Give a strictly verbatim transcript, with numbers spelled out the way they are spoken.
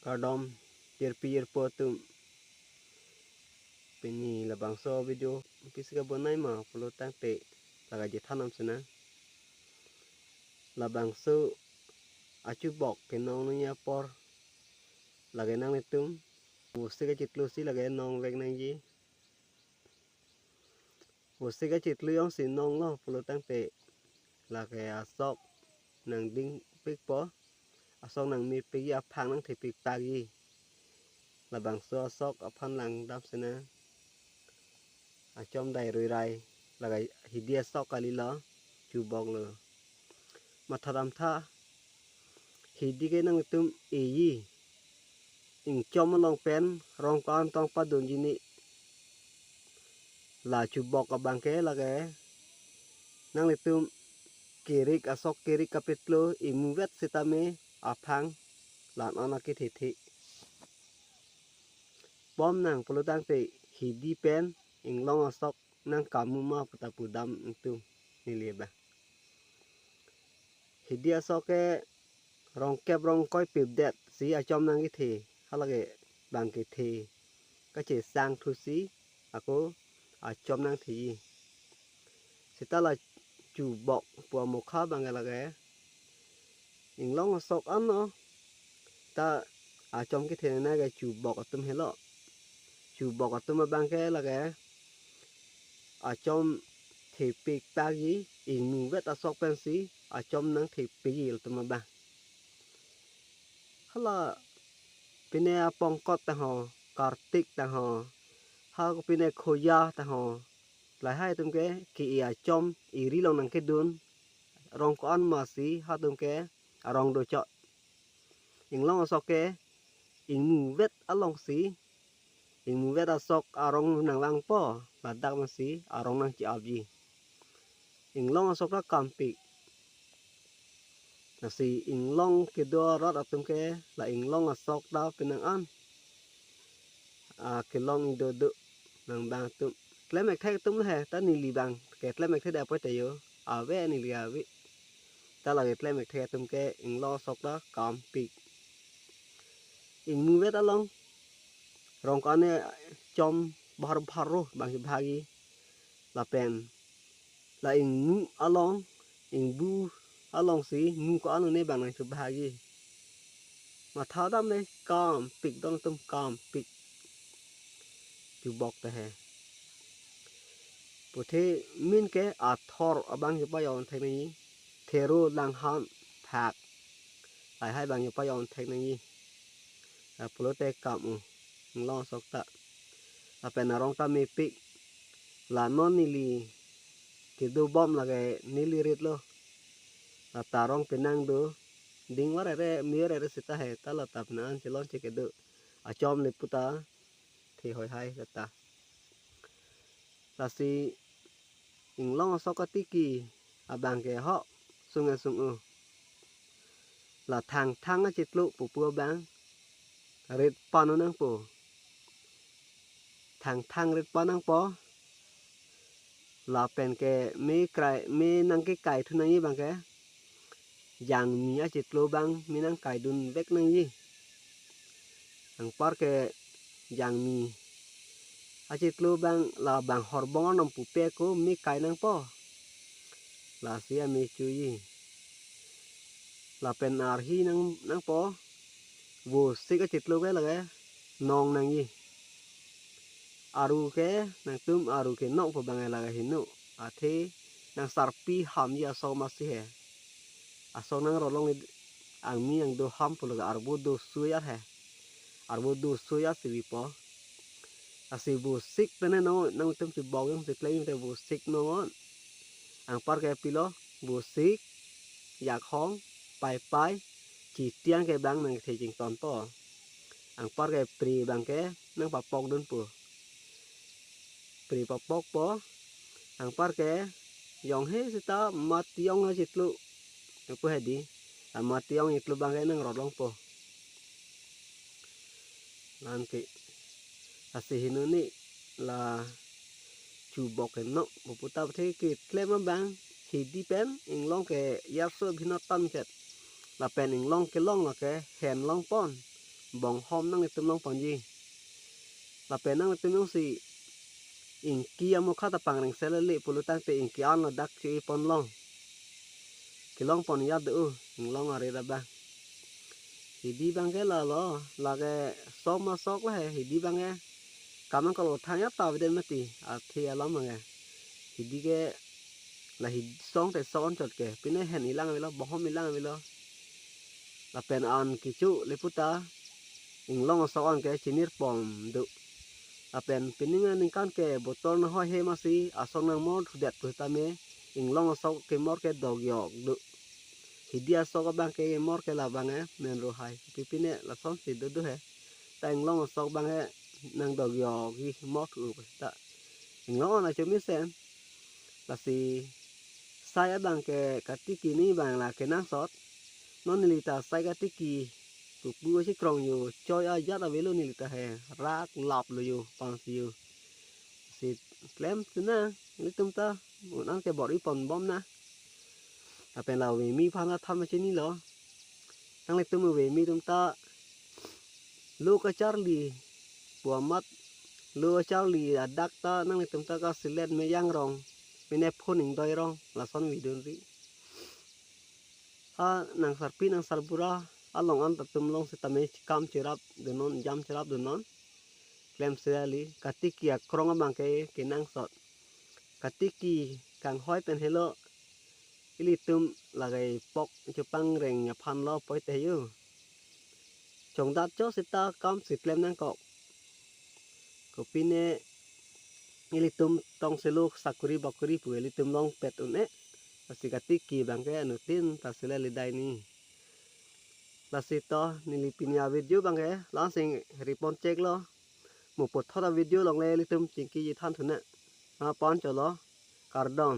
Kardom jirpi jirpo atum, pini labangso video pisi kabonai ma pulo tangte lake chethan nang sina. Labangso achubok kenong nangji apor lake nanglitum vosik kachitlo si lake nong vek nangji. Vosik kachitlo jongsi nonglo pulo tangte lake asok nangdingpikpo, asok nangmepikji, aphang nangthepikpakji. Labangso asok aphan langdam sina. Achom dai ruirai, lake hidi asok kalilo, chuboklo. Matha damtha, hidi ke nanglitum eji. Ingchom along pen rong ko-an tong padunji ne. La chubok abang ke lake nanglitum kerik, asok kerik kapitlo, ingmuvet sitame aphang la-an akethethe. Bom nang pulo tangte hidi pen inglong asok nangkamu ma puta pudam ingtung neli abang. Hidi asok ke rongkep rongkoi pipdet si achom nangkethe, halake bang kethe kachesang thu si ako achom nangtheji. Sita la chubok pu amokha abang ke lake inglong asok anlo, ta achom kethe nang ke chubok atum helo. Chubok atum abang ke lake achom thepikpakji, ingmuvet asok pensi achom nangthepikji latum abang. Hala pine apongkot tangho, kartik tangho, ha pine khoya tangho, lahai atum ke ke-e achom eri along nangkedun, rong ko-an masi hatum ke arong dochot. Inglong asok ke ingmuvet alongsi, ingmuvet asok arong nangvangpo, ladak masi arong nangche-apji. Inglong asok ta kampik. Lasi inglong kedo arat atum ke la inglong asok ta penang an, ah, kelong ido do nang bang atum. Klem ekthek atum le he, ta neli bang ke klem ekthek dei apot tayo. Ave neli ave. Ta lake klem ekthek atum ke inglong asok ta kampik. Ingmuvet along rong ko-an ne chom bahar bahar ro bang kebhagi. Lapen la ingmu along, ingbu alongsi mu ko-an ne bang nangkebhagi. Matha dam le kampik, dong atum kampik. Chubok ta he. Puthe min ke athor abang kepajon thek nangji. Thero, langham, phak, lahai abang kepajon thek nangji. Lapulote kamu inglong asok ta. Lapen arong ta mepik. La non neli kedo bom lake neli ritlo. Lata arong penang do. Ding varere, mi varere sita he, ta lata penang an chelon che kedo. Achom le puta the hoi hai lata. Lasi inglong asok katiki abang ke ho sung-e sung-o. La thangthang achitlo pupu abang rit pano nangpo. Thangthang rit pan nangpo. Lapen ke me krai, me nangkekai thu nangji abang ke jangmi achitlo abang me nangkaidun vek nangji. Anpar ke jangmi achitlo abang la bang horbong arnam pupe ako me kai nangpo. Lasi ame chuji. Lapen arhi nang, nangpo. Vosik achitlo ke lake nong nangji. Aru ke nangtum aru kenok pu abang lake heno. Athe nangsarpi hamji asok masi he. Asok nangrolong angmi angdo ham pulo ke arvo do suyar he. Arvo do suyar si bipo. Lasi vosik tene nong, nangtum chubok jongsi klem te vosik nongon. Anpar ke pilo, vosik, jakhong, paipai, chitiang ke bang nangthe chingtonpo. Anpar ke pri abang ke nangpapok dunpo. Pri papokpo. Anpar ke jong he sita mationg achitlo. Pu hedi. Mationg itlo abang ke nangrolongpo. Lake lasi heno ne la chubok kenok pupu ta the keklem abang hidi pen inglong ke yarso bhino tan ket. Lapen inglong kelong lake hen longpon. bonghom nanglitum longponji. Lapen nanglitum jongsi ingki amokha ta pangreng sele le pulo tangte ingki an ladak che-e ponlong. Kelongpon ya do, inglong arit abang. Hidi abangke lalo, lake sok ma sok lahe, hidi abangke. Kamang kalau thang ya ta beden mati, athe alam abangke. Hidi ke la hidi song te sok anchot ke. Pine hen ilang avelo, bonghom ilang avelo. Lapen an kecho le puta inglong asok anke chinir pom do. Lapen pining aningkan ke botor nahoi he masi asong nangmor thudet pu tame inglong asok kemor ke dogyok do. Hidi asok abangke kemor ke labang e men rohai. Pipine lasonsi do do he. Ta inglong asok abangke nangdogyok-i mor thu ta. Inglong an acho mesen. Lasi sai abangke katiki ni abang la kenangsot. Non neli ta sai katiki pupu achikrong yo, choi ajat avelo neli ta he, rak lap lo yo, pangsi yo. Si klem tu na, nelitum ta, un-an ke bor-i ponbom na. Lapen la vemi aphan atham chinilo. Nanglitum vemi atum ta lo kacharli pu amat, lo kacharli adak ta nanglitum ta kasilet meyang rong, pine phone ingdoi rong, lason video ri. Ha nangsarpi nangsarbura along an atum along sitame kam cherap dunnon, jam cherap dunnon. Klem sirali, katiki akrong abangke kenangsot. Katiki kanghoi pen helo ilitum lagai pok chepangreng aphan lo poi te yo. Chongdat cho seta kam si klem nangkok. Kopine ilitum tong selo sakuri bakuri pu ilitum longpet un-e. Lasi katiki abangke anuttin ta sele lidai ni. Lasi to neli pini avideo abangke la-an si ri pon chek lo. Mo puthot avideo along le ilitum chingkiji than thu na. Apon cholo. Kardom.